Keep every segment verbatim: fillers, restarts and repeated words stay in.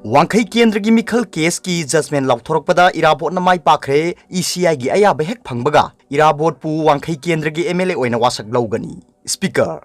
ꯋꯥꯡꯈꯩ ꯀꯦꯟꯗ꯭ꯔꯒꯤ ꯃꯤꯈꯜ ꯀꯦꯁꯀꯤ ꯖꯖꯃꯦꯟ ꯂꯥꯎꯊꯣꯔꯛꯄꯗ ꯏꯔꯥꯕꯣꯠꯅ ꯃꯥꯏ ꯄꯥꯛꯈ꯭ꯔꯦ꯫ ꯏ ꯁꯤ ꯑꯥꯏꯒꯤ ꯑꯌꯥꯕ ꯍꯦꯛ ꯐꯪꯕꯒ ꯏꯔꯥꯕꯣꯠꯄꯨ ꯋꯥꯡꯈꯩ ꯀꯦꯟꯗ꯭ꯔꯒꯤ ꯑꯦꯝ ꯑꯦꯜ ꯑꯦ ꯑꯣꯏꯅ ꯋꯥꯁꯛ ꯂꯧꯒꯅꯤ꯫ ꯁ꯭ꯄꯤꯀꯔ꯫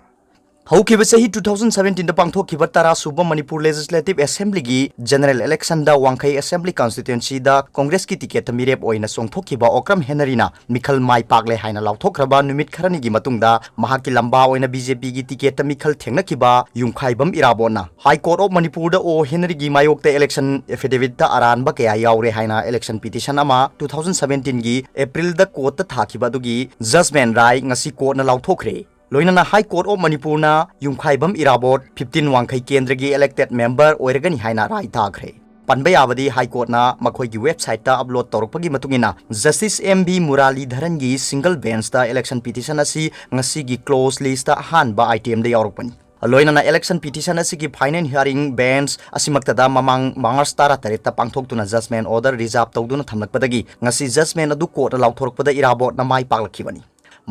ꯍꯧꯈꯤꯕ ꯆꯍꯤ two thousand seventeen ꯗ ꯄꯥꯡꯊꯣꯛꯈꯤꯕ ꯇꯔꯥ ꯁꯨꯕ ꯃꯅꯤꯄꯨꯔ ꯂꯦꯖꯤꯁꯂꯦꯇꯤꯚ ꯑꯦꯁꯦꯝꯕ꯭ꯂꯤꯒꯤ ꯖꯦꯅꯔꯦꯜ ꯏꯂꯦꯛꯁꯟꯗ ꯋꯥꯡꯈꯩ ꯑꯦꯁꯦꯝꯕ꯭ꯂꯤ ꯀꯟꯁꯇꯤꯇ꯭ꯋꯦꯟꯁꯤꯗ ꯀꯣꯡꯒ꯭ꯔꯦꯁꯀꯤ ꯇꯤꯀꯦꯠꯇ ꯃꯤꯔꯦꯞ ꯑꯣꯏꯅ ꯆꯣꯡꯊꯣꯛꯈꯤꯕ ꯑꯣꯀ꯭ꯔꯝ ꯍꯦꯅꯔꯤꯅ ꯃꯤꯈꯜ ꯃꯥꯏ ꯄꯥꯛꯂꯦ ꯍꯥꯏꯅ ꯂꯥꯎꯊꯣꯛꯈ꯭ꯔꯕ ꯅꯨꯃꯤꯠ ꯈꯔꯅꯤꯒꯤ ꯃꯇꯨꯡꯗ ꯃꯍꯥꯛꯀꯤ ꯂꯝꯕꯥ ꯑꯣꯏꯅ ꯕꯤ ꯖꯦ ꯄꯤꯒꯤ ꯇꯤꯀꯦꯠꯇ ꯃꯤꯈꯜ ꯊꯦꯡꯅꯈꯤꯕ ꯌꯨꯝꯈꯥꯏꯕꯝ ꯏꯔꯥꯕꯣꯠꯅ ꯍꯥꯏ ꯀꯣꯔꯠ ꯑꯣꯐ ꯃꯅꯤꯄꯨꯔꯗ ꯑꯣ ꯍꯦꯅꯔꯤꯒꯤ ꯃꯥꯌꯣꯛꯇ ꯏꯂꯦꯛꯁꯟ ꯑꯦꯐꯤꯗꯦꯚꯤꯠꯇ ꯑꯔꯥꯟꯕ ꯀꯌꯥ ꯌꯥꯎꯔꯦ ꯍꯥꯏꯅ ꯏꯂꯦꯛꯁꯟ ꯄꯤꯇꯤꯁꯟ ꯑꯃ two thousand seventeen ꯒꯤ ꯑꯦꯄ꯭ꯔꯤꯜꯗ ꯀꯣꯔꯠꯇ ꯊꯥꯈꯤꯕ ꯑꯗꯨꯒꯤ ꯖꯖꯃꯦꯟ ꯔꯥꯏ ꯉꯁꯤ ꯀꯣꯔꯠꯅ ꯂꯥꯎꯊꯣꯛꯈ꯭ꯔꯦ꯫ ꯂꯣꯏꯅꯅ ꯍꯥꯏ ꯀꯣꯔꯠ ꯑꯣꯐ ꯃꯅꯤꯄꯨꯔꯅ ꯌꯨꯝꯈꯥꯏꯕꯝ ꯏꯔꯥꯕꯣꯠ fifteen ꯋꯥꯡꯈꯩ ꯀꯦꯟꯗ꯭ꯔꯒꯤ ꯏꯂꯦꯛꯇꯦꯗ ꯃꯦꯝꯕꯔ ꯑꯣꯏꯔꯒꯅꯤ ꯍꯥꯏꯅ ꯔꯥꯏ ꯊꯥꯈ꯭ꯔꯦ꯫ ꯄꯟꯕ ꯌꯥꯕꯗꯤ ꯍꯥꯏ ꯀꯣꯔꯠꯅ ꯃꯈꯣꯏꯒꯤ ꯋꯦꯕꯁꯥꯏꯠꯇ ꯑꯞꯂꯣꯗ ꯇꯧꯔꯛꯄꯒꯤ ꯃꯇꯨꯡ ꯏꯟꯅ ꯖꯁꯇꯤꯁ ꯑꯦꯝ ꯕꯤ ꯃꯨꯔꯥꯂꯤꯙꯔꯟꯒꯤ ꯁꯤꯡꯒꯜ ꯕꯦꯟꯁꯇ ꯏꯂꯦꯛꯁꯟ ꯄꯤꯇꯤꯁꯟ ꯑꯁꯤ ꯉꯁꯤꯒꯤ ꯀ꯭ꯂꯣꯖ ꯂꯤꯁꯇ ꯑꯍꯥꯟꯕ ꯑꯥꯏꯇꯦꯝꯗ ꯌꯥꯎꯔꯛꯄꯅꯤ꯫ ꯂꯣꯏꯅꯅ ꯏꯂꯦꯛꯁꯟ ꯄꯤꯇꯤꯁꯟ ꯑꯁꯤꯒꯤ ꯐꯥꯏꯅꯦꯜ ꯍꯤꯌꯥꯔꯤꯡ ꯕꯦꯟꯁ ꯑꯁꯤꯃꯛꯇꯗ ꯃꯃꯥꯡ ꯃꯥꯔꯆ ꯇꯔꯥꯇꯔꯦꯠꯇ ꯄꯥꯡꯊꯣꯛꯇꯨꯅ ꯖꯖꯃꯦꯟ ꯑꯣꯔꯗꯔ ꯔꯤꯖꯥꯔꯚ ꯇꯧꯗꯨꯅ ꯊꯝꯂꯛꯄꯗꯒꯤ ꯉꯁꯤ ꯖꯖꯃꯦꯟ ꯑꯗꯨ ꯀꯣꯔꯠꯅ ꯂꯥꯎꯊꯣꯔꯛꯄꯗ ꯏꯔꯥꯕꯣꯠꯅ ꯃꯥꯏ ꯄꯥꯛꯂꯛꯈꯤꯕꯅꯤ꯫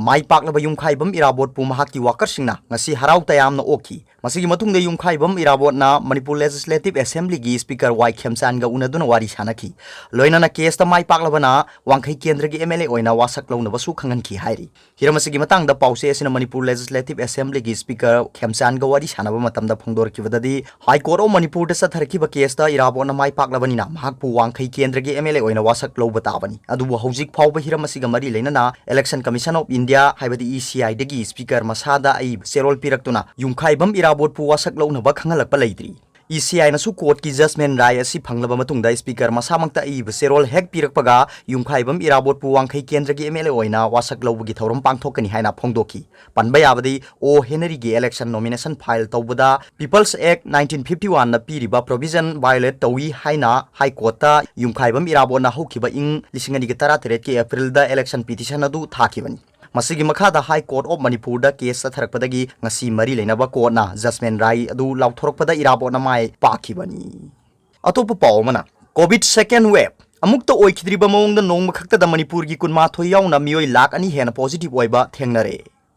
ꯃꯥꯏ ꯄꯥꯛꯂꯕ ꯌꯨꯝꯈꯥꯏꯕꯝ ꯏꯔꯥꯕꯣꯠꯄꯨ ꯃꯍꯥꯛꯀꯤ ꯋꯥꯀꯔꯁꯤꯡꯅ ꯉꯁꯤ ꯍꯔꯥꯎ ꯇꯌꯥꯝꯅ ꯑꯣꯛꯈꯤ꯫ ꯃꯁꯤꯒꯤ ꯃꯇꯨꯡꯗ ꯌꯨꯝꯈꯥꯏꯕꯝ ꯏꯔꯥꯕꯣꯠꯅ ꯃꯅꯤꯄꯨꯔ ꯂꯦꯖꯤꯁꯂꯦꯇꯤꯚ ꯑꯦꯁꯦꯝꯕ꯭ꯂꯤꯒꯤ ꯁ꯭ꯄꯤꯀꯔ ꯋꯥꯏ ꯈꯦꯝꯆꯥꯟꯒ ꯎꯅꯗꯨꯅ ꯋꯥꯔꯤ ꯁꯥꯟꯅꯈꯤ꯫ ꯂꯣꯏꯅꯅ ꯀꯦꯁꯇ ꯃꯥꯏ ꯄꯥꯛꯂꯕꯅ ꯋꯥꯡꯈꯩ ꯀꯦꯟꯗ꯭ꯔꯒꯤ ꯑꯦꯝ ꯑꯦꯜ ꯑꯦ ꯑꯣꯏꯅ ꯋꯥꯁꯛ ꯂꯧꯅꯕꯁꯨ ꯈꯪꯍꯟꯈꯤ ꯍꯥꯏꯔꯤ꯫ ꯍꯤꯔꯝ ꯑꯁꯤꯒꯤ ꯃꯇꯥꯡꯗ ꯄꯥꯎꯆꯦ ꯑꯁꯤꯅ ꯃꯅꯤꯄꯨꯔ ꯂꯦꯖꯤꯁꯂꯦꯇꯤꯚ ꯑꯦꯁꯦꯝꯕ꯭ꯂꯤꯒꯤ ꯁ꯭ꯄꯤꯀꯔ ꯈꯦꯝꯆꯥꯟꯒ ꯋꯥꯔꯤ ꯁꯥꯟꯅꯕ ꯃꯇꯝꯗ ꯐꯣꯡꯗꯣꯔꯛꯈꯤꯕꯗꯗꯤ, ꯍꯥꯏ ꯀꯣꯔꯠ ꯑꯣꯐ ꯃꯅꯤꯄꯨꯔꯗ ꯆꯠꯊꯔꯛꯈꯤꯕ ꯀꯦꯁꯇ ꯏꯔꯥꯕꯣꯠꯅ ꯃꯥꯏ ꯄꯥꯛꯂꯕꯅꯤꯅ ꯃꯍꯥꯛꯄꯨ ꯋꯥꯡꯈꯩ ꯀꯦꯟꯗ꯭ꯔꯒꯤ ꯑꯦꯝ ꯑꯦꯜ ꯑꯦ ꯑꯣꯏꯅ ꯋꯥꯁꯛ ꯂꯧꯕ ꯇꯥꯕꯅꯤ꯫ ꯑꯗꯨꯕꯨ ꯍꯧꯖꯤꯛ ꯐꯥꯎꯕ ꯍꯤꯔꯝ ꯑꯁꯤꯒ ꯃꯔꯤ ꯂꯩꯅꯅ ꯏꯂꯦꯛꯁꯟ ꯀꯃꯤꯁꯟ ꯑꯣꯐ ꯏꯟꯗꯤꯌꯥ, ꯍꯥꯏꯕꯗꯤ ꯏ ꯁꯤ ꯑꯥꯏꯗꯒꯤ ꯁ꯭ꯄꯤꯀꯔ ꯃꯁꯥꯗ ꯑꯏꯕ ꯆꯦꯔꯣꯜ ꯄꯤꯔꯛꯇꯨꯅ ꯌꯨꯝꯈꯥꯏꯕꯝ ꯏꯔꯥꯕꯣꯠꯄꯨ ꯋꯥꯁꯛ ꯂꯧꯅꯕ ꯈꯪꯍꯜꯂꯛꯄ ꯂꯩꯇ꯭ꯔꯤ꯫ ꯏ ꯁꯤ ꯑꯥꯏꯅꯁꯨ ꯀꯣꯔꯠꯀꯤ ꯖꯖꯃꯦꯟ ꯔꯥꯏ ꯑꯁꯤ ꯐꯪꯂꯕ ꯃꯇꯨꯡꯗ ꯁ꯭ꯄꯤꯀꯔ ꯃꯁꯥꯃꯛꯇ ꯑꯏꯕ ꯆꯦꯔꯣꯜ ꯍꯦꯛ ꯄꯤꯔꯛꯄꯒ ꯌꯨꯝꯈꯥꯏꯕꯝ ꯏꯔꯥꯕꯣꯠꯄꯨ ꯋꯥꯡꯈꯩ ꯀꯦꯟꯗ꯭ꯔꯒꯤ ꯑꯦꯝ ꯑꯦꯜ ꯑꯦ ꯑꯣꯏꯅ ꯋꯥꯁꯛ ꯂꯧꯕꯒꯤ ꯊꯧꯔꯝ ꯄꯥꯡꯊꯣꯛꯀꯅꯤ ꯍꯥꯏꯅ ꯐꯣꯡꯗꯣꯛꯈꯤ꯫ ꯄꯟꯕ ꯌꯥꯕꯗꯤ, ꯑꯣ ꯍꯦꯅꯔꯤꯒꯤ ꯏꯂꯦꯛꯁꯟ ꯅꯣꯃꯤꯅꯦꯁꯟ ꯐꯥꯏꯜ ꯇꯧꯕꯗ ꯄꯤꯄꯜꯁ ꯑꯦꯛ nineteen fifty one ꯅ ꯄꯤꯔꯤꯕ ꯄ꯭ꯔꯣꯚꯤꯖꯟ ꯚꯥꯏꯑꯣꯂꯦꯠ ꯇꯧꯏ ꯍꯥꯏꯅ ꯍꯥꯏ ꯀꯣꯔꯠꯇ ꯌꯨꯝꯈꯥꯏꯕꯝ ꯏꯔꯥꯕꯣꯠꯅ ꯍꯧꯈꯤꯕ ꯏꯪ ꯂꯤꯁꯤꯡ ꯑꯅꯤꯒ ꯇꯔꯥꯇꯔꯦꯠꯀꯤ ꯑꯦꯄ꯭ꯔꯤꯜꯗ ꯏꯂꯦꯛꯁꯟ ꯄꯤꯇꯤꯁꯟ ꯑꯗꯨ ꯊꯥꯈꯤꯕꯅꯤ꯫ ꯃꯁꯤꯒꯤ ꯃꯈꯥꯗ ꯍꯥꯏ ꯀꯣꯔꯠ ꯑꯣꯐ ꯃꯅꯤꯄꯨꯔꯗ ꯀꯦꯁ ꯆꯠꯊꯔꯛꯄꯗꯒꯤ ꯉꯁꯤ ꯃꯔꯤ ꯂꯩꯅꯕ ꯀꯣꯔꯠꯅ ꯖꯖꯃꯦꯟ ꯔꯥꯏ ꯑꯗꯨ ꯂꯥꯎꯊꯣꯔꯛꯄꯗ ꯏꯔꯥꯕꯣꯠꯅ ꯃꯥꯏ ꯄꯥꯛꯈꯤꯕꯅꯤ꯫ ꯑꯇꯣꯞꯄ ꯄꯥꯎ ꯑꯃꯅ, ꯀꯣꯚꯤꯗ ꯁꯦꯀꯦꯟ ꯋꯦꯕ ꯑꯃꯨꯛꯇ ꯑꯣꯏꯈꯤꯗ꯭ꯔꯤꯕ ꯃꯑꯣꯡꯗ ꯅꯣꯡꯃ ꯈꯛꯇꯗ ꯃꯅꯤꯄꯨꯔꯒꯤ ꯀꯨꯟꯃꯥꯊꯣꯏ ꯌꯥꯎꯅ ꯃꯤꯑꯣꯏ ꯂꯥꯈ ꯑꯅꯤ ꯍꯦꯟꯅ ꯄꯣꯖꯤꯇꯤꯚ ꯑꯣꯏꯕ ꯊꯦꯡꯅꯔꯦ꯫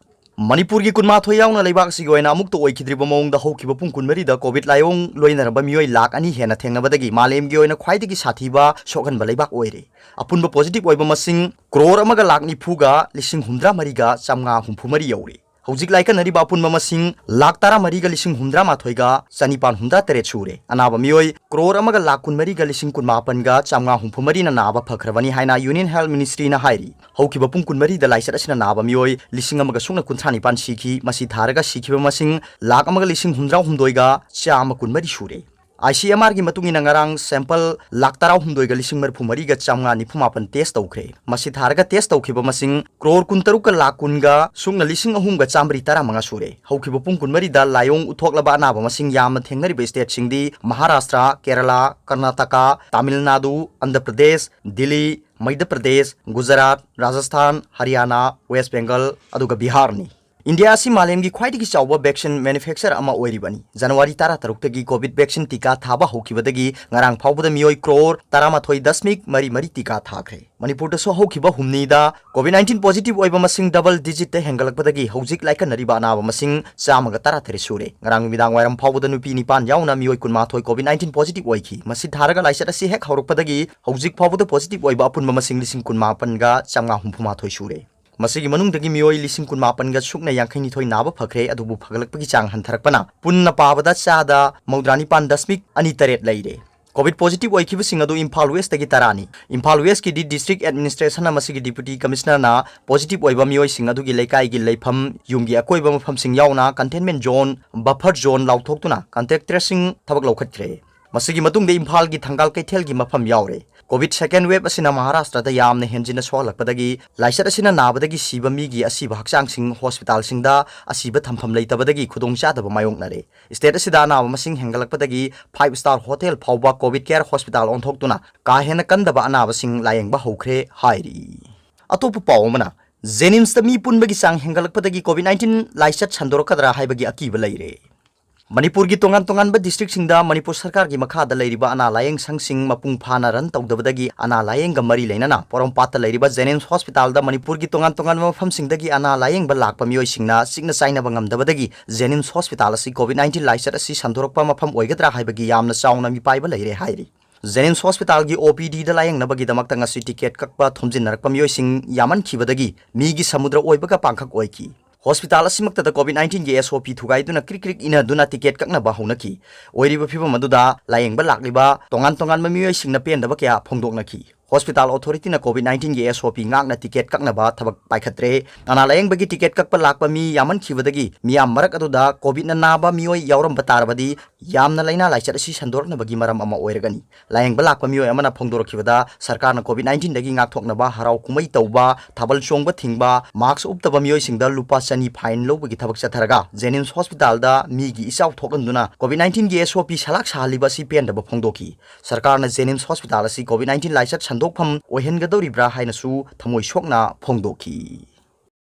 ꯃꯅꯤꯄꯨꯔꯒꯤ ꯀꯨꯟꯃꯥꯊꯣꯏ ꯌꯥꯎꯅ ꯂꯩꯕꯥꯛ ꯑꯁꯤꯒꯤ ꯑꯣꯏꯅ ꯑꯃꯨꯛꯇ ꯑꯣꯏꯈꯤꯗ꯭ꯔꯤꯕ ꯃꯑꯣꯡꯗ ꯍꯧꯈꯤꯕ ꯄꯨꯡ ꯀꯨꯟꯃꯔꯤꯗ ꯀꯣꯚꯤꯗ ꯂꯥꯏꯑꯣꯡ ꯂꯣꯏꯅꯔꯕ ꯃꯤꯑꯣꯏ ꯂꯥꯈ ꯑꯅꯤ ꯍꯦꯟꯅ ꯊꯦꯡꯅꯕꯗꯒꯤ ꯃꯥꯂꯦꯝꯒꯤ ꯑꯣꯏꯅ ꯈ꯭ꯋꯥꯏꯗꯒꯤ ꯁꯥꯊꯤꯕ ꯁꯣꯛꯍꯟꯕ ꯂꯩꯕꯥꯛ ꯑꯣꯏꯔꯦ꯫ ꯑꯄꯨꯟꯕ ꯄꯣꯖꯤꯇꯤꯚ ꯑꯣꯏꯕ ꯃꯁꯤꯡ ꯀ꯭ꯔꯣꯔ ꯑꯃꯒ ꯂꯥꯈ ꯅꯤꯐꯨꯒ ꯂꯤꯁꯤꯡ ꯍꯨꯝꯗ꯭ꯔꯥ ꯃꯔꯤꯒ ꯆꯥꯝꯃꯉꯥ ꯍꯨꯝꯐꯨ ꯃꯔꯤ ꯌꯧꯔꯦ꯫ ꯍꯧꯖꯤꯛ ꯂꯥꯏꯀꯠꯅꯔꯤꯕ ꯑꯄꯨꯟꯕ ꯃꯁꯤꯡ ꯂꯥꯈ ꯇꯔꯥꯃꯔꯤꯒ ꯂꯤꯁꯤꯡ ꯍꯨꯝꯗ꯭ꯔꯥ ꯃꯥꯊꯣꯏꯒ ꯆꯅꯤꯄꯥꯟ ꯍꯨꯝꯗ꯭ꯔꯥ ꯇꯔꯦꯠ ꯁꯨꯔꯦ꯫ ꯑꯅꯥꯕ ꯃꯤꯑꯣꯏ ꯀ꯭ꯔꯣꯔ ꯑꯃꯒ ꯂꯥꯈ ꯀꯨꯟꯃꯔꯤꯒ ꯂꯤꯁꯤꯡ ꯀꯨꯟꯃꯥꯄꯟꯒ ꯆꯥꯝꯃꯉꯥ ꯍꯨꯝꯐꯨ ꯃꯔꯤꯅ ꯅꯥꯕ ꯐꯈ꯭ꯔꯕꯅꯤ ꯍꯥꯏꯅ Union Health Ministryꯅ ꯍꯥꯏꯔꯤ꯫ ꯍꯧꯈꯤꯕ ꯄꯨꯡ ꯀꯨꯟꯃꯔꯤꯗ ꯂꯥꯏꯆꯠ ꯑꯁꯤꯅ ꯅꯥꯕ ꯃꯤꯑꯣꯏ ꯂꯤꯁꯤꯡ ꯑꯃꯒ ꯁꯨꯞꯅ ꯀꯨꯟꯊ꯭ꯔꯥ ꯅꯤꯄꯥꯟ ꯁꯤꯈꯤ꯫ ꯃꯁꯤ ꯊꯥꯔꯒ ꯁꯤꯈꯤꯕ ꯃꯁꯤꯡ ꯂꯥꯈ ꯑꯃꯒ ꯂꯤꯁꯤꯡ ꯍꯨꯝꯗ꯭ꯔꯥ ꯍꯨꯝꯗꯣꯏꯒ ꯆꯥꯝꯃ ꯀꯨꯟꯃꯔꯤ ꯁꯨꯔꯦ꯫ ICMRꯒꯤ ꯃꯇꯨꯡ ꯏꯟꯅ ꯉꯔꯥꯡ sample ꯂꯥꯈ ꯇꯔꯥꯍꯨꯝꯗꯣꯏꯒ ꯂꯤꯁꯤꯡ ꯃꯔꯤꯐꯨ ꯃꯔꯤꯒ ꯆꯥꯝꯃꯉꯥ ꯅꯤꯐꯨ ꯃꯥꯄꯟ test ꯇꯧꯈ꯭ꯔꯦ꯫ ꯃꯁꯤ ꯊꯥꯔꯒ test ꯇꯧꯈꯤꯕ ꯃꯁꯤꯡ ꯀ꯭ꯔꯣꯔ ꯀꯨꯟꯇꯔꯨꯛꯀ ꯂꯥꯈ ꯀꯨꯟꯒ ꯁꯨꯞꯅ ꯂꯤꯁꯤꯡ ꯑꯍꯨꯝꯒ ꯆꯥꯝꯃꯔꯤ ꯇꯔꯥꯃꯉꯥ ꯁꯨꯔꯦ꯫ ꯍꯧꯈꯤꯕ ꯄꯨꯡ ꯀꯨꯟꯃꯔꯤꯗ ꯂꯥꯏꯑꯣꯡ ꯎꯠꯊꯣꯛꯂꯕ ꯑꯅꯥꯕ ꯃꯁꯤꯡ ꯌꯥꯝꯅ ꯊꯦꯡꯅꯔꯤꯕ stateꯁꯤꯡꯗꯤ ꯃꯍꯥꯔꯥꯁꯇ꯭ꯔ, ꯀꯦꯔꯂꯥ, ꯀꯔꯅꯥꯇꯀꯥ, ꯇꯥꯃꯤꯜ ꯅꯥꯗꯨ, ꯑꯟꯙ꯭ꯔ ꯄ꯭ꯔꯗꯦꯁ, ꯗꯤꯜꯂꯤ, ꯃꯩꯙ꯭ꯌ ꯄ꯭ꯔꯗꯦꯁ, ꯒꯨꯖꯔꯥꯠ, ꯔꯥꯖꯁꯊꯥꯟ, ꯍꯔꯤꯌꯥꯅꯥ, ꯋꯦꯁ ꯕꯦꯡꯒꯜ, ꯑꯗꯨꯒ ꯕꯤꯍꯥꯔꯅꯤ꯫ ꯏꯟꯗꯤꯌꯥ ꯑꯁꯤ ꯃꯥꯂꯦꯝꯒꯤ ꯈ꯭ꯋꯥꯏꯗꯒꯤ ꯆꯥꯎꯕ vaccine manufacturer ꯑꯃ ꯑꯣꯏꯔꯤꯕꯅꯤ꯫ ꯖꯅꯋꯥꯔꯤ ꯇꯔꯥꯇꯔꯨꯛꯇꯒꯤ ꯀꯣꯚꯤꯗ vaccine ꯇꯤꯀꯥ ꯊꯥꯕ ꯍꯧꯈꯤꯕꯗꯒꯤ ꯉꯔꯥꯡ ꯐꯥꯎꯕꯗ ꯃꯤꯑꯣꯏ ꯀ꯭ꯔꯣꯔ ꯇꯔꯥꯃꯥꯊꯣꯏ ꯗꯁꯃꯤꯛ ꯃꯔꯤ ꯃꯔꯤ ꯇꯤꯀꯥ ꯊꯥꯈ꯭ꯔꯦ꯫ ꯃꯅꯤꯄꯨꯔꯗꯁꯨ ꯍꯧꯈꯤꯕ ꯍꯨꯝꯅꯤꯗ COVID nineteen positive ꯑꯣꯏꯕ ꯃꯁꯤꯡ double digitꯇ ꯍꯦꯟꯒꯠꯂꯛꯄꯗꯒꯤ ꯍꯧꯖꯤꯛ ꯂꯥꯏꯀꯠꯅꯔꯤꯕ ꯑꯅꯥꯕ ꯃꯁꯤꯡ ꯆꯥꯝꯃꯒ ꯇꯔꯥꯇꯔꯦꯠ ꯁꯨꯔꯦ꯫ ꯉꯔꯥꯡ ꯅꯨꯃꯤꯗꯥꯡ ꯋꯥꯏꯔꯝ ꯐꯥꯎꯕꯗ ꯅꯨꯄꯤ ꯅꯤꯄꯥꯟ ꯌꯥꯎꯅ ꯃꯤꯑꯣꯏ ꯀꯨꯟꯃꯥꯊꯣꯏ COVID nineteen positive ꯑꯣꯏꯈꯤ꯫ ꯃꯁꯤ ꯊꯥꯔꯒ ꯂꯥꯏꯆꯠ ꯑꯁꯤ ꯍꯦꯛ ꯍꯧꯔꯛꯄꯗꯒꯤ ꯍꯧꯖꯤꯛ ꯐꯥꯎꯕꯗ positive ꯑꯣꯏꯕ ꯑꯄꯨꯟꯕ ꯃꯁꯤꯡ ꯂꯤꯁꯤꯡ ꯀꯨꯟꯃꯥꯄꯟꯒ ꯆꯥꯝꯃꯉꯥ ꯍꯨꯝꯐꯨ ꯃꯥꯊꯣꯏ ꯁꯨꯔꯦ꯫ ꯃꯁꯤꯒꯤ ꯃꯅꯨꯡꯗꯒꯤ ꯃꯤꯑꯣꯏ ꯂꯤꯁꯤꯡ ꯀꯨꯟꯃꯥꯄꯟꯒ ꯁꯨꯞꯅ ꯌꯥꯡꯈꯩꯅꯤꯊꯣꯏ ꯅꯥꯕ ꯐꯈ꯭ꯔꯦ, ꯑꯗꯨꯕꯨ ꯐꯒꯠꯂꯛꯄꯒꯤ ꯆꯥꯡ ꯍꯟꯊꯔꯛꯄꯅ ꯄꯨꯟꯅ ꯄꯥꯕꯗ ꯆꯥꯗ ꯃꯧꯗ꯭ꯔꯥ ꯅꯤꯄꯥꯟ ꯗꯁꯃꯤꯛ ꯑꯅꯤ ꯇꯔꯦꯠ ꯂꯩꯔꯦ꯫ COVID positive ꯑꯣꯏꯈꯤꯕꯁꯤꯡ ꯑꯗꯨ ꯏꯝꯐꯥꯜ Westꯇꯒꯤ ꯇꯔꯥꯅꯤ꯫ ꯏꯝꯐꯥꯜ Westꯀꯤꯗꯤ district administrationꯅ ꯃꯁꯤꯒꯤ Deputy Commissionerꯅ positive ꯑꯣꯏꯕ ꯃꯤꯑꯣꯏꯁꯤꯡ ꯑꯗꯨꯒꯤ ꯂꯩꯀꯥꯏꯒꯤ ꯂꯩꯐꯝ, ꯌꯨꯝꯒꯤ ꯑꯀꯣꯏꯕ ꯃꯐꯝꯁꯤꯡ ꯌꯥꯎꯅ containment zone, buffer zone ꯂꯥꯎꯊꯣꯛꯇꯨꯅ contact tracing ꯊꯕꯛ ꯂꯧꯈꯠꯈ꯭ꯔꯦ꯫ ꯃꯁꯤꯒꯤ ꯃꯇꯨꯡꯗ ꯏꯝꯐꯥꯜꯒꯤ ꯊꯪꯒꯥꯜ ꯀꯩꯊꯦꯜꯒꯤ ꯃꯐꯝ ꯌꯥꯎꯔꯦ꯫ COVID second wave ꯑꯁꯤꯅ ꯃꯍꯥꯔꯥꯁꯇ꯭ꯔꯗ ꯌꯥꯝꯅ ꯍꯦꯟꯖꯤꯟꯅ ꯁꯣꯛꯍꯜꯂꯛꯄꯗꯒꯤ ꯂꯥꯏꯆꯠ ꯑꯁꯤꯅ ꯅꯥꯕꯗꯒꯤ ꯁꯤꯕ ꯃꯤꯒꯤ ꯑꯁꯤꯕ ꯍꯛꯆꯥꯡꯁꯤꯡ ꯍꯣꯁꯄꯤꯇꯥꯜꯁꯤꯡꯗ ꯑꯁꯤꯕ ꯊꯝꯐꯝ ꯂꯩꯇꯕꯗꯒꯤ ꯈꯨꯗꯣꯡꯆꯥꯗꯕ ꯃꯥꯌꯣꯛꯅꯔꯦ꯫ State ꯑꯁꯤꯗ ꯑꯅꯥꯕ ꯃꯁꯤꯡ ꯍꯦꯟꯒꯠꯂꯛꯄꯗꯒꯤ five star hotel ꯐꯥꯎꯕ COVID care hospital ꯑꯣꯟꯊꯣꯛꯇꯨꯅ ꯀꯥ ꯍꯦꯟꯅ ꯀꯟꯗꯕ ꯑꯅꯥꯕꯁꯤꯡ ꯂꯥꯌꯦꯡꯕ ꯍꯧꯈ꯭ꯔꯦ ꯍꯥꯏꯔꯤ꯫ ꯑꯇꯣꯞꯄ ꯄꯥꯎ ꯑꯃꯅ, JNIMSꯇ ꯃꯤ ꯄꯨꯟꯕꯒꯤ ꯆꯥꯡ ꯍꯦꯟꯒꯠꯂꯛꯄꯗꯒꯤ COVID nineteen ꯂꯥꯏꯆꯠ ꯁꯟꯗꯣꯔꯛꯀꯗ꯭ꯔꯥ ꯍꯥꯏꯕꯒꯤ ꯑꯀꯤꯕ ꯂꯩꯔꯦ꯫ ꯃꯅꯤꯄꯨꯔꯒꯤ ꯇꯣꯉꯥꯟ ꯇꯣꯉꯥꯟꯕ districtꯁꯤꯡꯗ ꯃꯅꯤꯄꯨꯔ ꯁꯔꯀꯥꯔꯒꯤ ꯃꯈꯥꯗ ꯂꯩꯔꯤꯕ ꯑꯅꯥ ꯂꯥꯌꯦꯡ ꯁꯪꯁꯤꯡ ꯃꯄꯨꯡ ꯐꯥꯅ run ꯇꯧꯗꯕꯗꯒꯤ ꯑꯅꯥ ꯂꯥꯌꯦꯡꯒ ꯃꯔꯤ ꯂꯩꯅꯅ ꯄꯣꯔꯣꯝꯄꯥꯠꯇ ꯂꯩꯔꯤꯕ JNIMS hospitalꯗ ꯃꯅꯤꯄꯨꯔꯒꯤ ꯇꯣꯉꯥꯟ ꯇꯣꯉꯥꯟꯕ ꯃꯐꯝꯁꯤꯡꯗꯒꯤ ꯑꯅꯥ ꯂꯥꯌꯦꯡꯕ ꯂꯥꯛꯄ ꯃꯤꯑꯣꯏꯁꯤꯡꯅ ꯆꯤꯛꯅ ꯆꯥꯏꯅꯕ ꯉꯝꯗꯕꯗꯒꯤ JNIMS hospital ꯑꯁꯤ COVID nineteen ꯂꯥꯏꯆꯠ ꯑꯁꯤ ꯁꯟꯗꯣꯔꯛꯄ ꯃꯐꯝ ꯑꯣꯏꯒꯗ꯭ꯔꯥ ꯍꯥꯏꯕꯒꯤ ꯌꯥꯝꯅ ꯆꯥꯎꯅ ꯃꯤꯄꯥꯏꯕ ꯂꯩꯔꯦ ꯍꯥꯏꯔꯤ꯫ JNIMS hospitalꯒꯤ OPDꯗ ꯂꯥꯌꯦꯡꯅꯕꯒꯤꯗꯃꯛꯇ ꯉꯁꯤ ticket ꯀꯛꯄ ꯊꯣꯝꯖꯤꯟꯅꯔꯛꯄ ꯃꯤꯑꯣꯏꯁꯤꯡ ꯌꯥꯝꯃꯟꯈꯤꯕꯗꯒꯤ ꯃꯤꯒꯤ ꯁꯃꯨꯗ꯭ꯔ ꯑꯣꯏꯕꯒ ꯄꯥꯡꯈꯛ ꯑꯣꯏꯈꯤ꯫ Hospital ꯑꯁꯤꯃꯛꯇꯗ COVID nineteenꯒꯤ SOP ꯊꯨꯒꯥꯏꯗꯨꯅ ꯀ꯭ꯔꯤꯛ ꯀ꯭ꯔꯤꯛ ꯏꯅꯗꯨꯅ ticket ꯀꯛꯅꯕ ꯍꯧꯅꯈꯤ꯫ ꯑꯣꯏꯔꯤꯕ ꯐꯤꯚꯝ ꯑꯗꯨꯗ ꯂꯥꯌꯦꯡꯕ ꯂꯥꯛꯂꯤꯕ ꯇꯣꯉꯥꯟ ꯇꯣꯉꯥꯟꯕ ꯃꯤꯑꯣꯏꯁꯤꯡꯅ ꯄꯦꯟꯗꯕ ꯀꯌꯥ ꯐꯣꯡꯗꯣꯛꯅꯈꯤ꯫ Hospital authorityꯅ COVID nineteenꯒꯤ SOP ꯉꯥꯛꯅ ticket ꯀꯛꯅꯕ ꯊꯕꯛ ꯄꯥꯏꯈꯠꯇ꯭ꯔꯦ꯫ ꯑꯅꯥ ꯂꯥꯌꯦꯡꯕꯒꯤ ticket ꯀꯛꯄ ꯂꯥꯛꯄ ꯃꯤ ꯌꯥꯝꯃꯟꯈꯤꯕꯗꯒꯤ ꯃꯤꯌꯥꯝ ꯃꯔꯛ ꯑꯗꯨꯗ COVIDꯅ ꯅꯥꯕ ꯃꯤꯑꯣꯏ ꯌꯥꯎꯔꯝꯕ ꯇꯥꯔꯕꯗꯤ ꯌꯥꯝꯅ ꯂꯥꯏꯅꯥ ꯂꯥꯏꯆꯠ ꯑꯁꯤ ꯁꯟꯗꯣꯔꯛꯅꯕꯒꯤ ꯃꯔꯝ ꯑꯃ ꯑꯣꯏꯔꯒꯅꯤ꯫ ꯂꯥꯌꯦꯡꯕ ꯂꯥꯛꯄ ꯃꯤꯑꯣꯏ ꯑꯃꯅ ꯐꯣꯡꯗꯣꯔꯛꯈꯤꯕꯗ, ꯁꯔꯀꯥꯔꯅ COVID nineteenꯗꯒꯤ ꯉꯥꯛꯊꯣꯛꯅꯕ ꯍꯔꯥꯎ ꯀꯨꯝꯍꯩ ꯇꯧꯕ, ꯊꯥꯕꯜ ꯆꯣꯡꯕ ꯊꯤꯡꯕ, mask ꯎꯞꯇꯕ ꯃꯤꯑꯣꯏꯁꯤꯡꯗ ꯂꯨꯄꯥ ꯆꯅꯤ fine ꯂꯧꯕꯒꯤ ꯊꯕꯛ ꯆꯠꯊꯔꯒ JNIMS hospitalꯗ ꯃꯤꯒꯤ ꯏꯆꯥꯎ ꯊꯣꯛꯍꯟꯗꯨꯅ COVID nineteenꯒꯤ SOP ꯁꯂꯥꯛ ꯁꯥꯍꯜꯂꯤꯕ ꯑꯁꯤ ꯄꯦꯟꯗꯕ ꯐꯣꯡꯗꯣꯛꯈꯤ꯫ ꯁꯔꯀꯥꯔꯅ JNIMS hospital ꯑꯁꯤ COVID nineteen ꯂꯥꯏꯆꯠ ꯁꯟꯗꯣꯛꯐꯝ ꯑꯣꯏꯍꯟꯒꯗꯧꯔꯤꯕ꯭ꯔꯥ ꯍꯥꯏꯅꯁꯨ ꯊꯃꯣꯏ ꯁꯣꯛꯅ ꯐꯣꯡꯗꯣꯛꯈꯤ꯫